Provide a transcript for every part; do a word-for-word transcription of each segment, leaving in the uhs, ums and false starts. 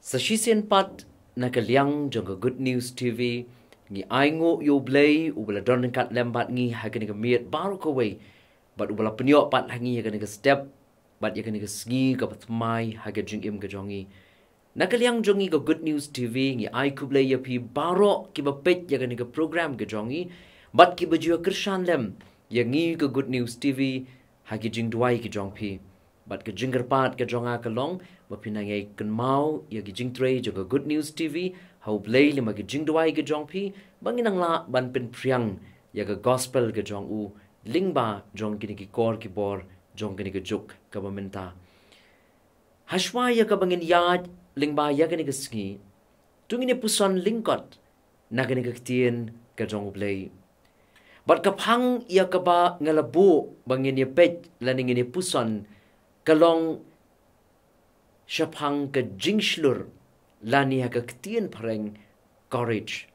Sa shisien pat, na ka liang jong ka Good News T V, ngi ainguh ïa U Blei uba la don ryngkat lem bad ngi ha kane ka miet baroh kawei, bad uba la pynïoh pat ha ngi ïa kane ka step bad ïa kane ka sngi kaba thymmai ha ka jingim ka jong ngi. Na ka liang jong ngi ka Good News T V, ngi ai khublei ïa phi baroh kiba peit ïa kane ka program ka jong ngi, bad kiba ju ïa kyrshan lem ïa ngi ka Good News T V ha ki jingduwai ki jong phi. Bad ka jingkyrpad ka jong nga ka long ba phin nang ïai kynmaw ïa ki jingtrei jong ka Good News T V ha U Blei lyngba ki jingduwai ka jong phi, ba ngin nang lah ban pynphriang ïa ka gospel ka jong u lyngba jong kine ki kor ki bor jong kane ka juk kaba mynta. Hashwa ïa kaba ngin ïaid lyngba ïa kane ka sngi, to ngin ïa puson lyngkot na kane ka ktien ka jong U Blei. Bad ka phang ïa kaba nga la buh ba ngin ïa peit lane ngin ïa puson ka long shaphang ka jingshlur, lane ha ka ktien phareng, courage.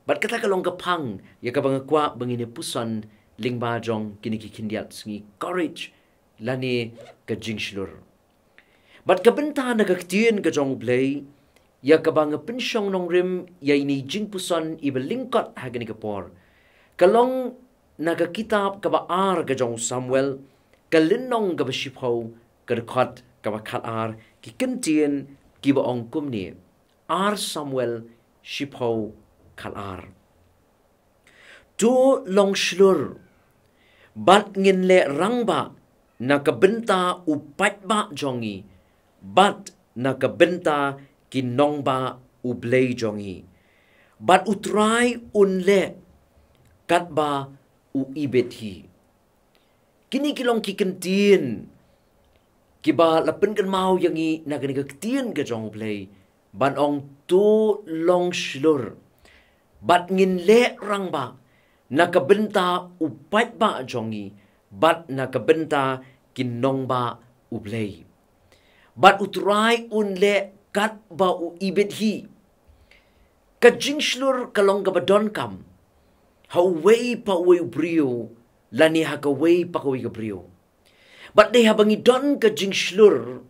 Bad kata ka long ka phang ïa kaba nga kwah ba ngin ïa puson lyngba jong kine ki khyndiat sngi, courage lane ka jingshlur. Bad ka bynta na ka ktien ka jong U Blei ïa kaba nga pynshong nongrim ïa ine i jingpuson iba lyngkot ha kane ka por ka long na ka kitab kaba ar ka jong u Samuel, ka lynnong kaba shiphew, ka dkhot kaba khatar, ki kyntien kiba ong kumne. Ar Samuel shiphew, khatar. To long shlur bad ngin leh rangbah na ka bynta u paidbah jong ngi bad na ka bynta ki nongbah U Blei jong ngi, bad U Trai un leh katba u ibit hi. Kine ki long ki kyntien kiba la pynkynmaw ïa ngi na kane ka ktien ka jong U Blei, ban ong to long shlur bad ngin leh rangbah na ka bynta u paidbah jong ngi bad na ka bynta ki nongbah U Blei, bad U Trai un leh katba u ibit hi. Ka jingshlur ka long kaba donkam ha uwei pa uwei u briew lane ha kawei pa kawei ka briew. Bad dei haba ngi don ka jingshlur,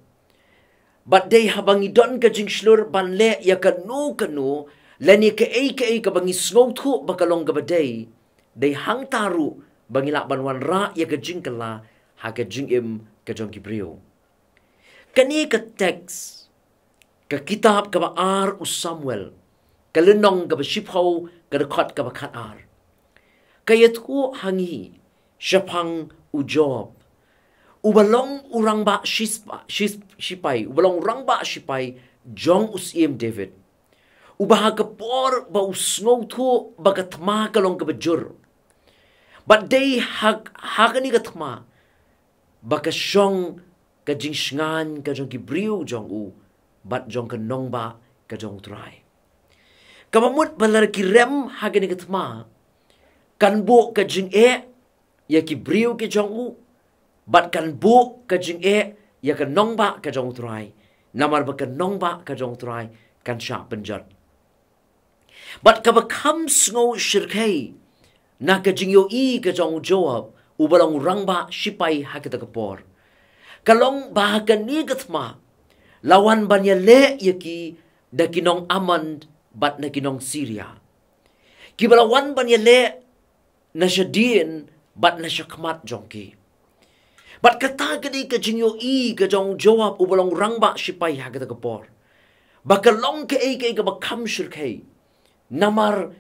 bad dei haba ngi don ka jingshlur ban leh ïa kano kano lane kaei kaei kaba ngi sngewthuh ba ka long kaba dei, dei hangta ruh ba ngi lah ban wanrah ïa ka jingkylla ha ka jingim ka jong ki briew. Kane ka teks, ka kitab kaba ar u Samuel, ka lynnong kaba shiphew, ka dkhot kaba khatar, ka ïathuh ha ngi shaphang u Joab, uba long u rangbah shispa-, shis-, shipai, uba long u rangbah shipai jong u Syiem David, uba ha ka por ba u sngewthuh ba ka thma ka long kaba jur, bad dei ha, ha kane ka thma ba ka shong ka jingshngaiñ ka jong ki briew jong u bad jong ka nongbah ka jong U Trai. Kaba mut ba lada ki rem ha kane ka thma, kan buh ka jingeh ïa ki briew ki jong u, bad kan buh ka jingeh ïa ka nongbah ka jong U Trai, namar ba ka nongbah ka jong U Trai kan shah pynjot. Bad kaba kham sngew shyrkhei na ka jingïohi ka jong u Joab, uba long u rangbah shipai ha kata ka por, ka long ba ha kane ka thma la wan ban ïaleh ïa ki da ki nong Ammon bad na ki nong Syria, kiba la wan ban ïaleh na shadien bad na shakhmat jong ki. Bad kata ka dei ka jingïohi ka jong u Joab, uba long u rangbah shipai ha kata ka por, ba ka long kaei kaei kaba kham shyrkhei, namar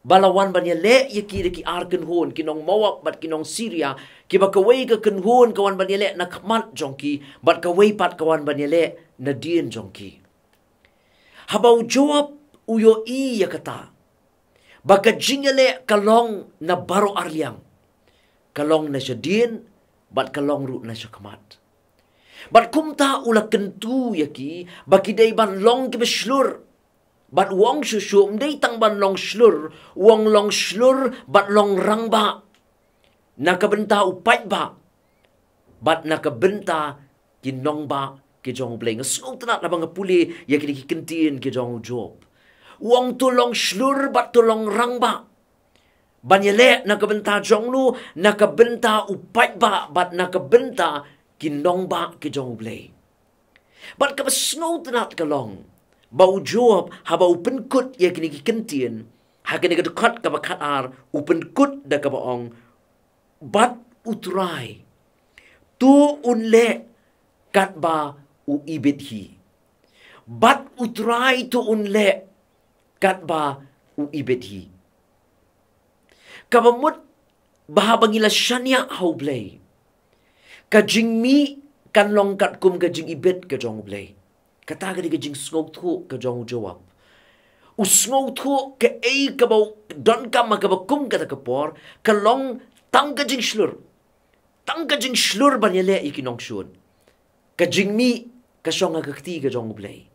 ba la wan ban ïaleh ïa ki da ki ar kynhun, ki nong Moab bad ki nong Syria, kiba kawei ka kynhun ka wan ban ïaleh na khmat jong ki, bad kawei pat ka wan ban ïaleh na dien jong ki. Haba u Joab u ïohi ïa kata, ba ka jingïaleh ka long na baroh arliang, ka long na shadien bad ka long ruh na shakhmat, bad kumta u la kyntu ïa ki ba ki dei ban long kiba shlur. Bad u ong shuh shuh, ym dei tang ban long shlur, u ong long shlur bad long rangbah na ka bynta u paidbah bad na ka bynta ki nongbah ki jong U Blei. Nga sngewtynnat haba nga pule ïa kine ki kyntien ki jong u Joab. U ong to long shlur bad to long rangbah ban ïaleh na ka bynta jong u, na ka bynta u paidbah bad na ka bynta ki nongbah ki jong U Blei. Bad kaba sngewtynnat ka long ba u Joab, haba u pynkut ïa kine ki kyntien ha kane ka dkhot kaba khatar, u pynkut da kaba ong, bad U Trai to un leh katba u ibit hi. Bad U Trai to un leh katba u ibit hi. Kaba mut ba haba ngi la shaniah ha U Blei, ka jingmih kan long katkum ka jingibit ka jong U Blei. Kata ka dei ka jingsngewthuh ka jong u Joab. U sngewthuh kaei kaba u donkam ha kaba kum kata ka por, ka long tang ka jingshlur. Tang ka jingshlur ban ïaleh ïa ki nongshun. Ka jingmih ka shong ha ka kti ka jong U Blei.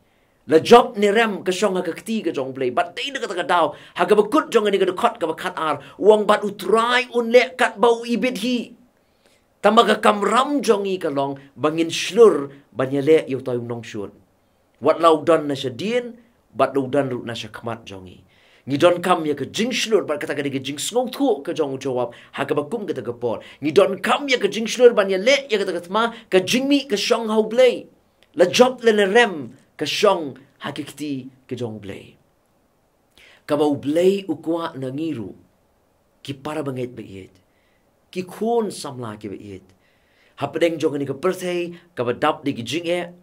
La jop ne rem ka shong ha ka kti ka jong U Blei. Bad dei na kata ka daw, ha kaba kut jong kane ka dkhot kaba khatar, u ong, bad U Trai un leh katba u ibit hi. Tangba ka kamram jong ngi ka long ba ngin shlur ban ïaleh ïa utai u nongshun. Wat la u don na shadien, bad la u don ruh na shakhmat jong ngi. Ngi donkam ïa ka jingshlur, bad kata ka dei ka jingsngewthuh ka jong u Joab ha kaba kum kata ka por. Ngi donkam ïa ka jingshlur ban ïaleh ïa kata ka thma, ka jingmih ka shong ha U Blei. La jop lane rem ka shong ha ka kti ka jong U Blei. Kaba U Blei u kwah na ngi ruh, ki para bangeit ba ïeit, ki khun samla kiba ïeit. Hapdeng jong kane ka pyrthei kaba dap da ki jingeh,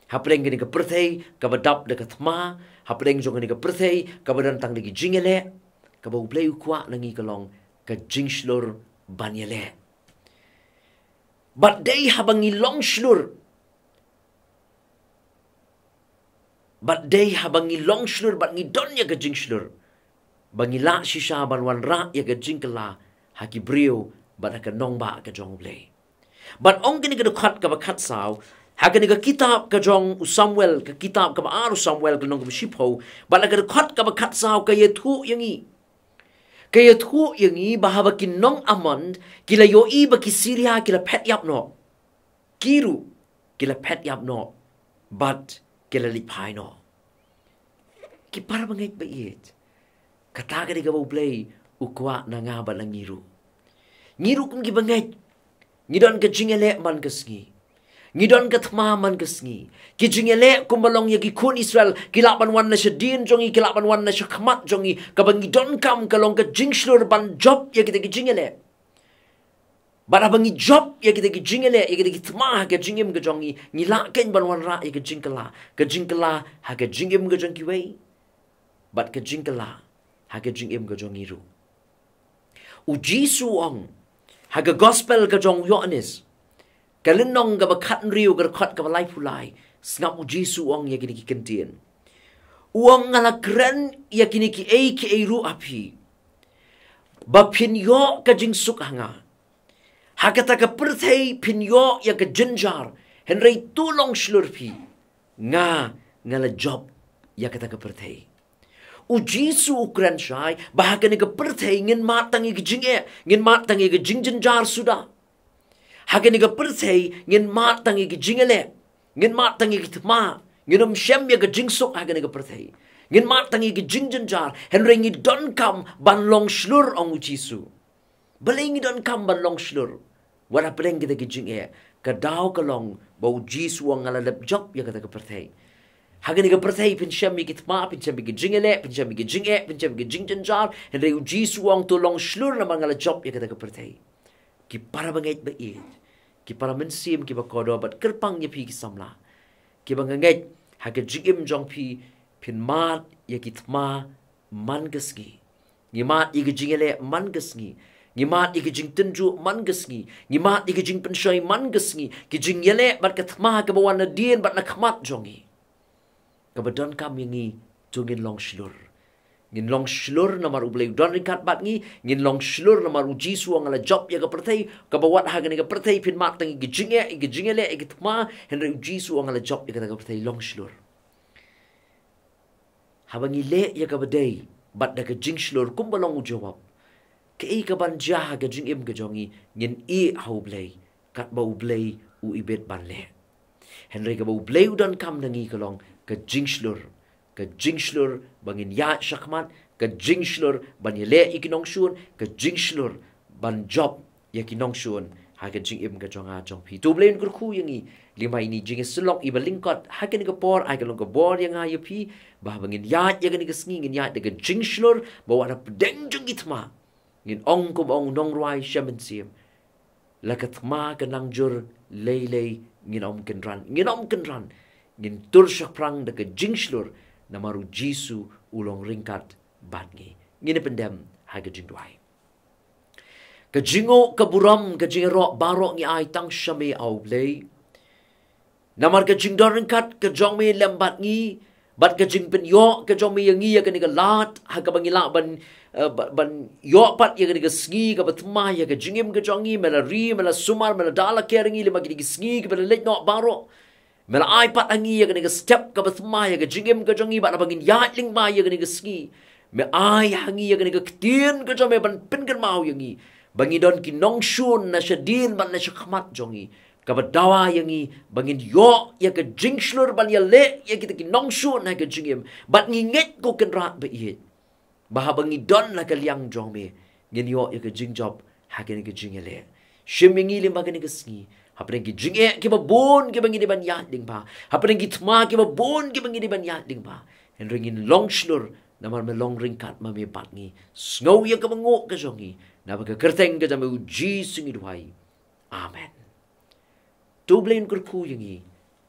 hapdeng kane ka pyrthei kaba dap da ka thma, hapdeng jong kane ka pyrthei kaba don tang da ki jingïaleh, kaba U Blei u kwah na ngi ka long ka jingshlur ban ïaleh. Bad dei haba ngi long shlur, bad dei haba ngi long shlur, bad ngi don ïa ka jingshlur, ba ngi lah shisha ban wanrah ïa ka jingkylla ha ki briew bad ha ka nongbah ka jong U Blei. Bad ong kane ka dkhot kaba khatsaw ha kane ka kitab ka jong u Samuel, ka kitab kaba ar u Samuel, ka lynnong kaba shiphew, bad ha ka dkhot kaba khatsaw ka ïathuh ïa ngi. Ka ïathuh ïa ngi ba haba ki nong Ammon ki la ïohi ba ki Syria ki la phet ïap noh, ki ruh ki la phet ïap noh bad ki la leit phai noh. Ki para bangeit ba ïeit, kata ka dei kaba U Blei u kwah na nga bad na ngi ruh. Ngi ruh kum ki bangeit, ngi don ka jingïaleh man ka sngi. Ngi don ka thma man ka sngi. Ki jingïaleh kumba long ïa ki khun Israel, ki lah ban wan na shadien jong ngi, ki lah ban wan na shakhmat jong ngi. Kaba ngi donkam ka long ka jingshlur ban jop ïa kita ki jingïaleh. Bad haba ngi jop ïa kita ki jingïaleh, ïa kita ki thma ha ka jingim ka jong ngi, ngi lah keiñ ban wanrah ïa ka jingkylla, ka jingkylla ha ka jingim ka jong kiwei, bad ka jingkylla ha ka jingim ka jong ngi ruh. U Jisu u ong ha ka gospel ka jong u Ïoannis, ka lynnong kaba khathynriew, ka dkhot kaba laiphew lai, sngap U Jisu u ong ïa kine ki kyntien. U ong, nga la kren ïa kine kiei kiei ruh ha phi, ba phin ïoh ka jingsuk ha nga. Ha kata ka pyrthei phin ïoh ïa ka jynjar, hynrei to long shlur phi, nga, nga la jop ïa kata ka pyrthei. U Jisu u kren shai ba ha kane ka pyrthei ngin mad tang ïa ka jingeh, ngin mad tang ïa ka jingjynjar suda. Ha kane ka pyrthei ngin mad tang ïa ka jingïaleh, ngin mad tang ïa ka thma, ngin ym shem ïa ka jingsuk ha kane ka pyrthei. Ngin mad tang ïa ka jingjynjar, hynrei ngi donkam ban long shlur, ong U Jisu. Balei ngi donkam ban long shlur? Wat hapdeng kita ki jingeh, ka daw ka long ba U Jisu u ong, nga la dep jop ïa kata ka pyrthei. Ha kane ka pyrthei phin shem ïa ki thma, phin shem ïa ki jingïaleh, phin shem ïa ki jingeh, phin shem ïa ki jingjynjar, hynrei U Jisu u ong, to long shlur namar nga la jop ïa kata ka pyrthei. Ki para bangeit ba ïeit, ki para mynsiem kiba kordor, bad kyrpang ïa phi ki samla, kiba nga ngeit ha ka jingim jong phi phin mad ïa ki thma man ka sngi. Ngi mad ïa ka jingïaleh man ka sngi. Ngi mad ïa ka jingtynjuh man ka sngi. Ngi mad ïa ka jingpynshoi man ka sngi. Ki jingïaleh bad ka thma kaba wan nadien bad na khmat jong ngi. Kaba donkam ïa ngi, to ngin long shlur. Ngin long shlur namar U Blei u don ryngkat bad ngi. Ngin long shlur namar U Jisu u ong, nga la jop ïa ka pyrthei. Kaba wat ha kane ka pyrthei phin mad tang ïa ka jingeh, ïa ka jingïaleh, ïa ka thma, hynrei U Jisu u ong, nga la jop ïa kata ka pyrthei, long shlur. Haba ngi leh ïa kaba dei bad da ka jingshlur kumba long u Joab, kaei kaban jia ha ka jingim ka jong ngi? Ngin ïeh ha U Blei katba U Blei u ibit ban leh. Hynrei kaba U Blei u donkam na ngi ka long ka jingshlur. Ka jingshlur ba ngin ïaid shakhmat, ka jingshlur ban ïaleh ïa ki nongshun, ka jingshlur ban jop ïa ki nongshun ha ka jingim ka jong nga jong phi. To Blei un kyrkhu ïa ngi lyngba ine i jingïasyllok iba lyngkot ha kane ka por, ai ka long ka bor ïa nga ïa phi, ba haba ngin ïaid ïa kane ka sngi ngin ïaid da ka jingshlur ba wat hapdeng jong ki thma ngin ong kum ong nongrwai sha mynsiem, la ka thma ka nang jur lei lei, ngin ym kynran, ngin ym kynran, ngin tur shaphrang da ka jingshlur, namar u Jisu u long ryngkat bad ngi. Ngin ïa pyndem ha ka jingduwai. Ka jingnguh, ka burom, ka jingïaroh baroh ngi ai tang sha me, A U Blei. Namar ka jingdon ryngkat ka jong me lem bad ngi, bad ka jingpynïoh ka jong me ïa ngi ïa kane ka lad ha kaba ngi lah ban, eh, ba-, ban ïoh pat ïa kane ka sngi kaba thymmai ïa ka jingim ka jong ngi. Me la ri, me la sumar, me la da la ker ïa ngi lyngba kine ki sngi kiba la leit noh baroh. Me la ai pat ha ngi ïa kane ka step kaba thymmai ïa ka jingim ka jong ngi, bad haba ngin ïaid lyngba ïa kane ka sngi, me ai ha ngi ïa kane ka ktien ka jong me ban pynkynmaw ïa ngi ba ngi don ki nongshun na shadien bad na shakhmat jong ngi, kaba dawa ïa ngi ba ngin ïoh ïa ka jingshlur ban ïaleh ïa kita ki nongshun ha ka jingim, bad ngi ngeit, ko Kynrad ba ïeit, ba haba ngi don la ka liang jong me, ngin ïoh ïa ka jingjop ha kane ka jingïaleh. Shim ïa ngi lyngba kane ka sngi hapdeng ki jingeh kiba bun kiba ngi dei ban ïaid lyngba, hapdeng ki thma kiba bun kiba ngi dei ban ïaid lyngba. Hynrei ngin long shlur namar me long ryngkat ma me bad ngi. Sngew ïa kaba nguh ka jong ngi, naba ka kyrteng ka jong me, U Jisu, ngi duwai. Amen. To Blei un kyrkhu ïa ngi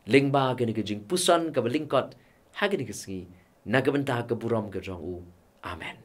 lyngba kane ka jingpuson kaba lyngkot ha kane ka sngi, na ka bynta ka burom ka jong u. Amen.